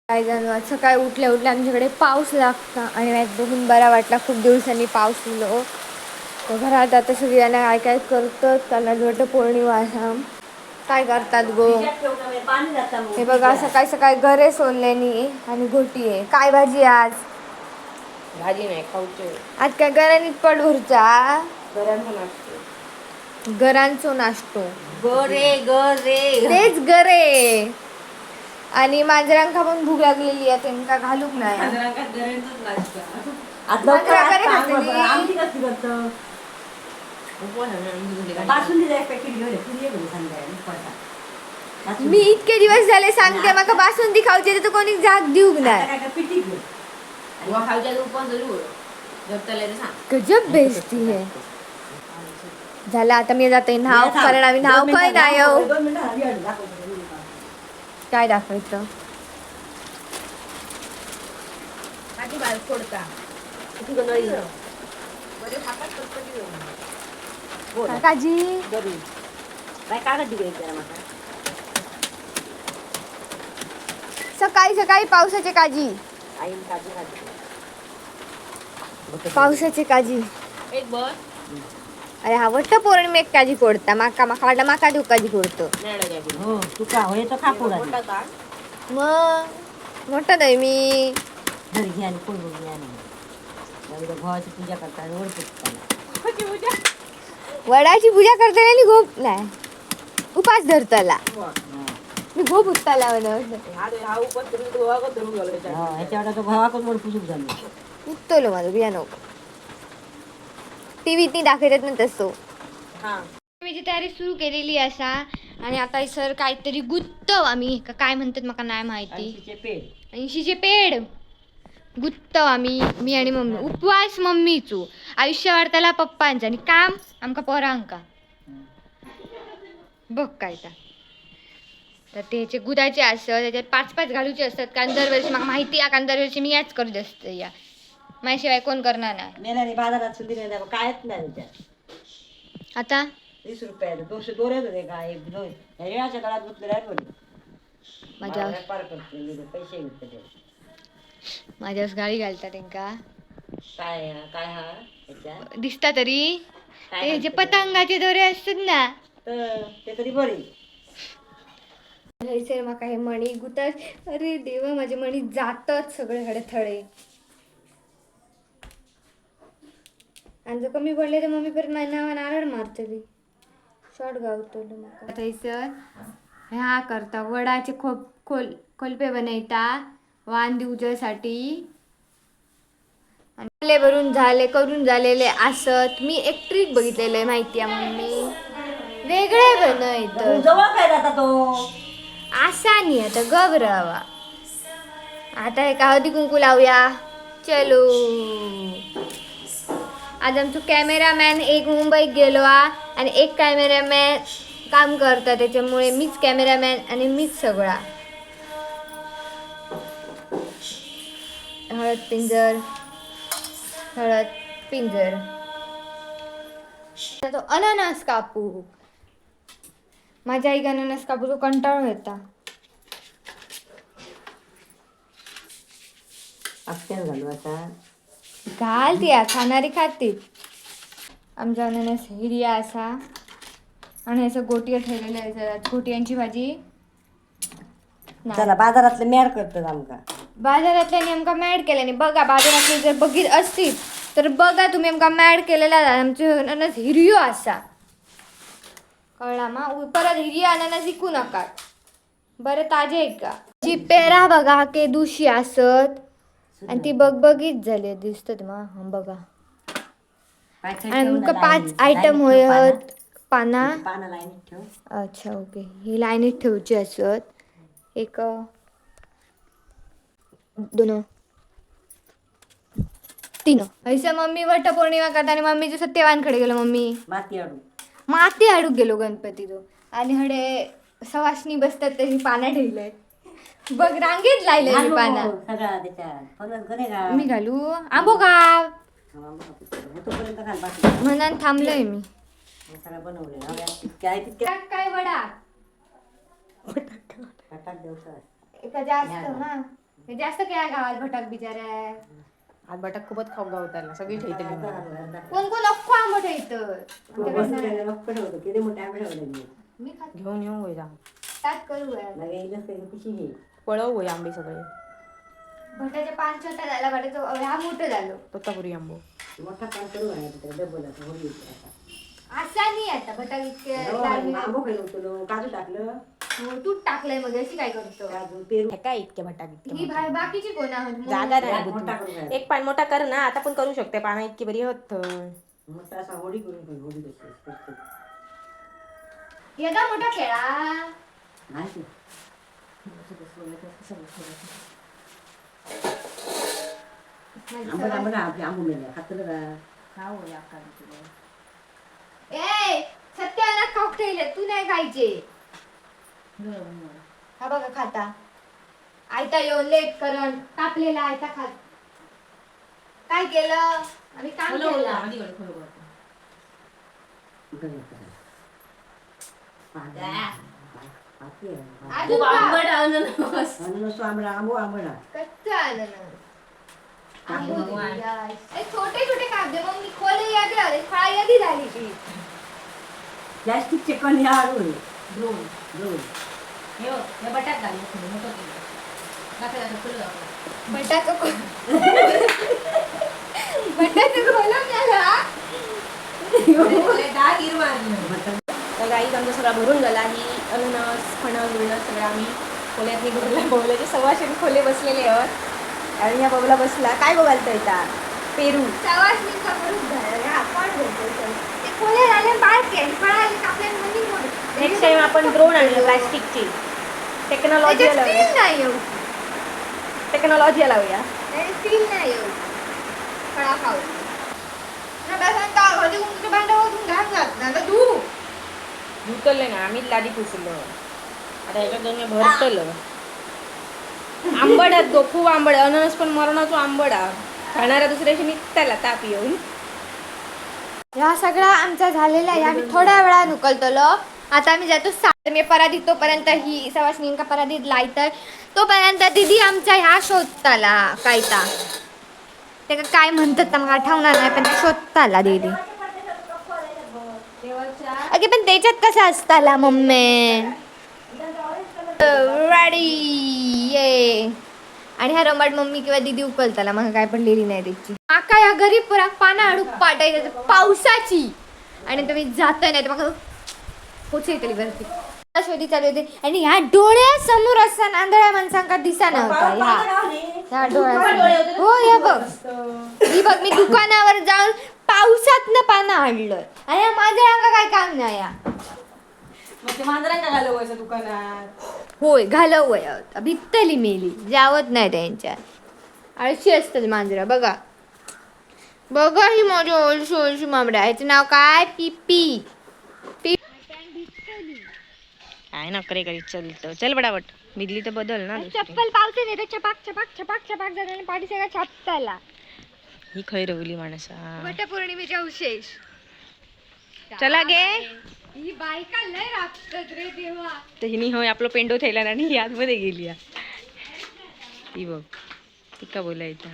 काय जाणू, सकाळी उठल्या उठल्या आमच्याकडे पाऊस लागता आणि मला बघून बरा वाटला. खूप दिवसांनी पाऊस उलो. तर घरात आता सगळ्यांना काय काय करतात, त्यांना वाटतं पौर्णिमा असा काय करतात गो. हे बघा, सकाळी सकाळी गरे सोलल्यानी आणि घोटी आहे. काय भाजी आज? भाजी नाही खाऊचे. आज काय गरांनीच पट भरचा? गऱ्यांचा नाश्तो. गरांचो नाश्तो. गरे गरे. तेच गरे. आणि मांजरांका पण भूक लागलेली आहे, त्यांका घालूक नाही. गऱ्यांचाच नाश्ता. आज लवकर मांजरा गरे आज खातली. आमटी कसली करतो? बासुंदीचा एक पॅकेट घेऊन ये, पुरी ये घरी संध्याकाळी उपवासाला. बासुंदी. मी इतके दिवस झाले सांगते माका बासुंदी खाऊची, तर कोणी जाग देऊक आता नाही. काय कर, पिठी घेऊ. खाऊच्या उपवास धरू जगताला तर सांग. गजब बेस्ती आहे. झालं, आता मी जाते न्हाव, कारण आम्ही न्हाव दोन काय मिनिटं नाही दाखव, हो. 2 मिनिटं हवी आणि दाखव. काय दाखवायचं? माझी बाल फोडता. काकाजी. बाई, कागद दे जरा माका. सकाळी सकाळी पावसाचे काजी. आईन काजू घातले. पावसाचे काजी. एक बस. अरे हा वट्ट पौर्णिमेक काजी फोडता. माका माका वाटलं माका देऊ काजी फोडतो. हो, तुका होय तो खा पोरा. मग मोठं नाही मी. घरी घ्या आणि कोण घ्या आणि मग उद्या भावाची पूजा करता आणि वड पुजताना. वडाची पूजा करताना आणि गोप नाही उपास धरताला मी गोप उत्ताला म्हणत. हा उपवास करून गोवा धरून गेलो. हा, ह्याच्या तो भावाकडून वड पूजूक झालो. उत्तलो माझं बिया नको. टीव्हीत दाखवतात ना तसं. हा. मी तयारी सुरू केलेली असा आणि आता सर काहीतरी गुत्तव आम्ही का काय म्हणतात मला नाही माहिती. ऐंशीचे पेड. 80चे पेड गुत्तव आम्ही, मी आणि मम्मी. उपवास मम्मीचो, आयुष्य वाढताला पप्पांचं आणि काम आमका पोरांका. बघ काय ता. तर त्याचे गुदाचे असत, त्याच्यात पाच पाच घालूचे असतात, कारण दरवर्षी मला माहिती आहे, कारण दरवर्षी मी याच करत असते या, माझ्याशिवाय कोण करणार नाही. मेल्याने बाजारात सुंदर नाही, कायच नाही त्याच्यात. आता 20 रुपयाला 200 दोरेच होते काय एक दोन ह्या रिळाच्या गळ्यात गुंतलेले आहेत बोलले. माझ्या मला व्यापार करते मी, पैसे घेते ते. माझ्यावर गाळी घालता त्यांका. काय हा, काय हा ह्याच्यात? दिसता तरी. काय ते जे घालते? पतंगाचे दोरे असतात ना. तर ते तरी बरी. थैसर माका हे मणी गुतात. अरे देवा, माझे मणी जातात सगळे थळे. आणि जर कमी पडले तर मम्मी परत माझ्या नावान आरड मारतली. शॉर्ट गावतलो माका. थैसर ह्या करता वडाचे खोप खोल खोलपे बनयता वान दिवच्यासाठी. आणि भरून झाले करून झालेले असत. मी एक ट्रिक बघितलेलं माहिती आहे मम्मी, वेगळे बनयत. जवळ काय जाता तो? असा नाही, आता घबरावा. आता हे हळदी कुंकू लावूया. चलो, आज आमचो कॅमेरामॅन एक मुंबईत गेलो आ आणि एक कॅमेरामॅन काम करता, त्याच्यामुळे मीच कॅमेरामॅन आणि मीच सगळा. हळद पिंजर, हळद पिंजर. आता तो अननस कापू. माझ्या आईक अननस कापूचो कंटाळो येता. अक्कल घालू आता. घाल ती खाणारी खाती. आमचा अननस हिरिया असा आणि असं गोटिया ठेवलेलं आहे. गोटियांची भाजी नाही. चला, बाजारातले मॅड करतात आमका. बाजारातल्यानी आमका मॅड केल्याने बघा, बाजारातली जर बघित असतील तर बघा तुम्ही आमका मॅड केलेला. आमचे अननस हिरियो असा कळला मा. परत हिरिया अननस विकू नका. बरं ताजे आहे का जी पेरा बघा के दुशी असत आणि ती बगबगीत झाली दिसतात मा. हं बघा. काय काय आणि ठेव ना आमका पाच लाईनीत. आयटम लाईनीत ठेव होयत पानं. पाना. पानं लाईनीत ठेव. अच्छा ओके, ही लाईनीत ठेवची असत. एक, दोन, तीन. ऐसा मम्मी वट पौर्णिमा करता आणि मम्मीच्या सत्यवानकडे गेलो मम्मी. माती अडू. माती हाडूक गेलो गणपती तो आणि हडे सवाशणी बसतात त्याची पानं ठेवलंय बघ, रांगेत लायले घालू पाना. सगळा त्याच्यात फणस गणे घाल. मी घालू आंबो का? तोपर्यंत घाल बाकी. म्हणून थांबलोय मी. सगळं बनवलं तितक्या आहे तितक्या. काय वडा बटाटा देऊ सर. एका जास्त हा. हे जास्त केळा गावात भटक बिचाऱ्या. आज बटाक खूपच खाऊ गावताना सगळी ठेवतली. कोण कोण अख्खो आंबट आहे इथं. होतं किती मोठे आंबे ठेवले मी. मी खात घेऊन येऊ होय जा. तात करू आहे. मग येईलच त्याची खुशी घे. पळव होय आंबे सगळे. भटाच्या पान छोटा झाला, भटाचं ह्या मोठं झालं. तोतापुरी आंबो. मोठा पान करू आहे तिथे डबल आता होळी येते आता. असा नाही आता भटाक इतके हो, लाल. आंबो खायला होतो, काजू टाकलं. हो, तूप टाकलंय मग अशी काय करतो? काजू पेरू. हे काय इतके भटाक इतके ही मोठे? भाई बाकीची कोण आहोत जागा नाही मोठा गुतून. करू काय? एक पान मोठा कर ना, आता पण करू शकते, पाना इतकी बरी होत. मस्त असा होळी करून खाऊ, होळी कशी असते. एवढा मोठा केळा. नाही. माझी आंबट सवय. आंबट आपले आंबो मेले खातलं का? ए सत्याला कॉकटेल तू नाही खायचे. हा बघा खाता आयता येऊन लेट करण कापलेला आयता खात. काय केलं आम्ही? काम केलं. अजून का? अननस आंबडा आंबो आंबडा. कच्चा अननस आंबो दिली आज. ए, छोटे छोटे काप दे मग मी खोले यादी आले फळा यादी झाली ती. प्लॅस्टिकचे कण ह्या आणून ड्रोन. दोन. बटाटो बटाटो खोलून झाला. तर गाईज, आमचा सगळा भरून झाला. ही अननस, फणस बिणस सगळं आम्ही खोल्यातनी भरला. बबल्याचे 125 खोले बसलेले आहोत आणि ह्या बबला बसला काय बघायला तर इथं पेरू. सवासणींचा भरून झाला आपण बोलतो ते खोले झाले बारके आणि फळा आले कापल्या मनी मोठे. नेक्स्ट टाइम आपण ड्रोन आणलं प्लास्टिकची टेक्नॉलॉजी त्याच्यात लावूया. फील नाही येऊ. टेक्नॉलॉजी लावूया. फील नाही येऊ फळा खाऊ घाम घात ना तर धू. धुतलं ना आम्ही, लादी पुसलो. आता ह्याच्यात दोन भरतलं. आंबट आहेत गो, खूप आंबट. अननस पण मरणाचो आंबट हा. खाणाऱ्या दुसऱ्याशी निघताला ताप येऊन. ह्या सगळा आमचा झालेला आहे. आम्ही थोड्या वेळा उकलतलो. आता आम्ही जातो मी परातीत तोपर्यंत ही सवासणींका परातीत लायतर तोपर्यंत दिदी आमचा ह्या शोधताला कायता ते का काय म्हणतात तर मला आठवणार नाही, पण ते शोधताला दिदी. अगे पण त्याच्यात कसं असताला मम्मी? रेडी ये. आणि ह्या रमाट मम्मी किंवा दिदी उकलताला मग काय पडलेली नाही त्याची. माका ह्या गरीब पोराक पाना हाडूक पाटायचं पावसाची आणि तुम्ही जात नाही तर माका पोच येतली वरती. शोधी चालू होते आणि ह्या डोळ्यासमोर असताना आंधळ्या माणसांका दिसा नव्हता ह्या ह्या डोळ्यासमोर. हो या बघ, ही बघ, मी दुकानावर जाऊन पावसातनं पानं आणलं आणि ह्या मांजरांका काय काम नाही या. मग ते मांजरांना घालवायचं दुकानात. होय घालव, भित्तली मेली जावत नाही त्यांच्या. आळशी असतात मांजरा. बघा बघा, ही माझी ओलशी ओलशी मामड्या. ह्याचं नाव काय? पिपी पी. काय नकरे करीत चलत, चल बडाबट. बिदली तर बदल ना दुसरी. चप्पल पावसाने येते छपाक छपाक छपाक छपाक झालं आणि पाठी सगळं छापताला. ही खै रवली माणसा. वटपौर्णिमेचे अवशेष. चला गे. ही बायका लय राबतात रे देवा. तर हिनी होय आपलं पेंडो थैला आणि ही आतमध्ये गेली हा. ती बघ तिका बोलायचा.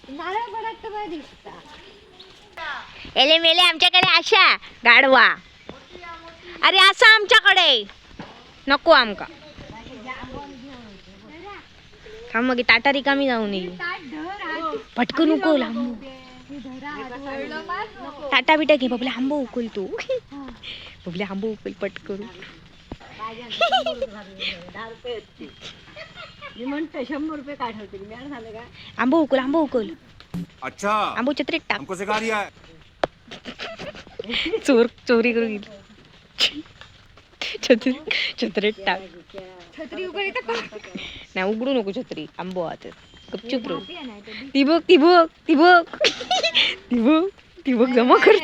नारळ पडत तर बरं दिसता. एले मेले आमच्याकडे अशा गाडवा. अरे असा आमच्याकडे नको आमका. थांब मग ताटा रिकामी जाऊ नये. पटकन उकल आंबो. ताटा बिटा घे बबले, आंबो उकल तू. बबले आंबो उकल पटकन. 10 रुपये होते. मी म्हणतो 100 रुपये काय ठेवते मी झालं का? आंबो उकल, आंबो उकल. अच्छा. आंबो छत्रीत टाक. हमको सिखा रिया है. चोर चोरी करून गेली. छत्री छत्रीत टाक. छत्री उघडी तर नाही उघडू नको छत्री, आंबो आता गपचूप राहू. ती बघ ती बघ ती बघ ती बघ ती बघ जमा कर.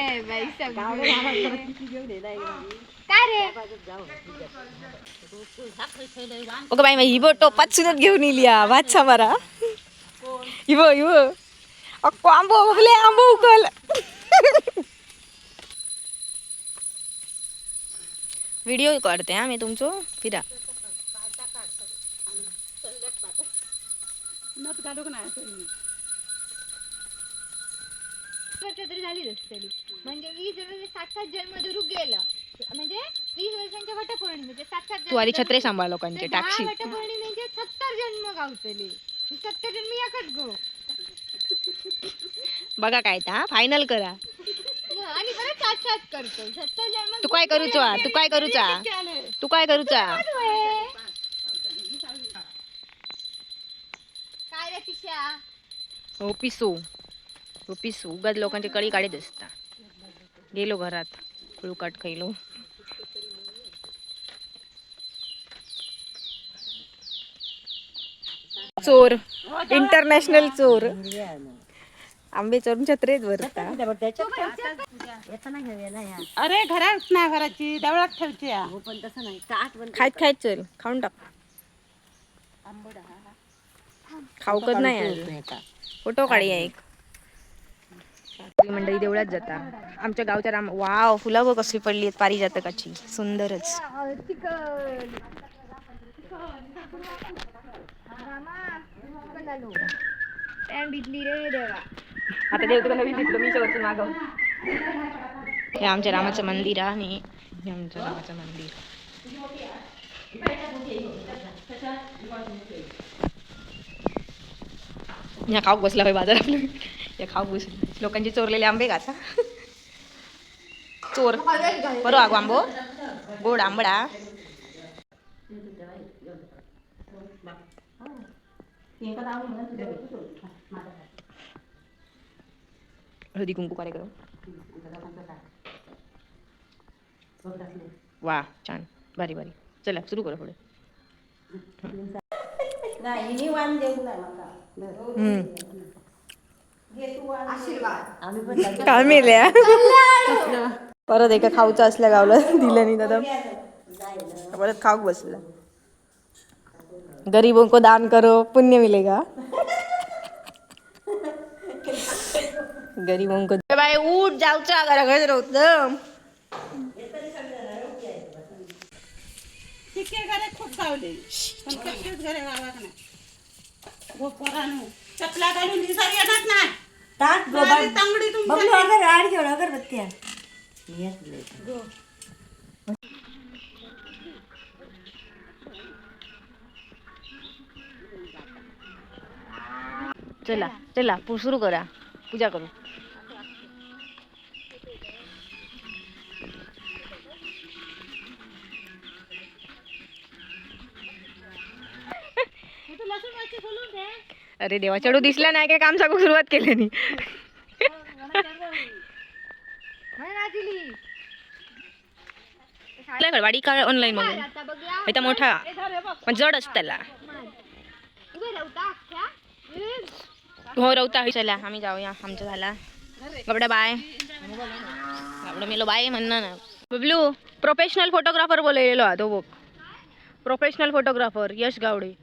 काय रे? ओके बाई, ही बघ टोपात सुनत घेऊन इली हा वाचा मारा. ही बघ ही बघ अक्को आंबो बघले आंबो उकल. व्हिडिओ काढते हा मी तुमचो फिरा. नथ घालूक नाही असं. वर्ष तरी झालीच असतली. म्हणजे 20 वर्ष 7-7 जन्म धरू गेलं, म्हणजे 20 वर्षांच्या वटपौर्णिमेचे 7-7 तू आधी जन्म छत्रे सांभाळ लोकांचे तर 10 टाकशी. वटपौर्णिमेचे 70 जन्म गावतले. 70 जन्म एकच गो. बघा काय ता फायनल करा. आणि परत 7-7 करतो 70 जन्म. तू काय करूचा, तू काय करूचा, तू काय करूचा? काय रे पिशा? हो पिसू, हो पिसू उगाच लोकांची कळी काढीत असता. गेलो घरात कुळकाट खायलो. चोर, इंटरनॅशनल चोर. आंबे चोरून छत्रेत भरता. येताना घेऊया ना ह्या. अरे घरात नाही भरायची, देवळात ठेवची हा. हो पण तसं नाही आठवण. खायत खायत चल, खाऊन टाक. खाऊकच नाही आज. फोटो काढूया एक. मंडळी देवळात जाता आमच्या गावच्या राम. वाव, फुलं बघ कसली पडली आहेत पारिजातकाची, सुंदरच. पॅन भिजली रे देवा. आता देव तुला नवीन दिसलो मी वरतून मागव. हे आमच्या रामाचं मंदिर आहे आणि हे आमच्या रामाचं मंदिर. या खाऊक बसला बाई बाजारात. या खाऊक बसला, लोकांचे चोरलेले आंबे खाता चोर. बरो आगो आंबो गोड आंबडा. हळदी कुंकू कार्यक्रम. वा छान, भारी भारी. चला सुरू करू पुढे. आम्ही पण काय मेल्या परत एका खाऊचा असल्या गावला दिलं नाही दादा, परत खाऊक बसला. गरीबों को दान करो, पुण्य मिलेगा. गरीबों को. बाय, उठ, जाऊचा घराकडे राहत. चिक्के घरे खूप गावले पण कच्चेच घरे गावाक नाही. गोपोरानो चपला घालून दिसार येणार नाही. ताक सारी तांगडी तुमच्या. बबलू अगर आड घेऊन अगरबत्ती आण. मी येत नाही. चला चला, सुरू करा, पूजा करू. अरे देवा, चढू दिसला नाही काय काम सांगू सुरुवात केली नाही. नाचली. वाडी का ऑनलाईन मग आता बघूया. इथं मोठा पण जड असतं त्याला. उभे राहता अख्ख्या. हो रवता. चला आम्ही जाऊया, आमचा झाला गबड्या. बाय गबडा मेलो, बाय म्हणणं ना. बबलू प्रोफेशनल फोटोग्राफर बोललेलो हा तो बघ. Professional photographer Yash Gawade.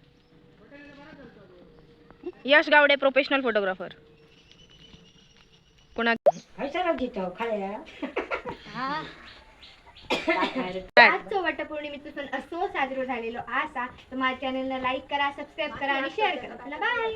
Yash Gawade professional photographer. कोणा खायचं घेतो खाया. आजचो वटपौर्णिमेचा सण असो साजरो झालेलो आसा. तर माझ्या चॅनलला लाईक करा, सबस्क्राईब करा आणि शेअर करा. चला बाय.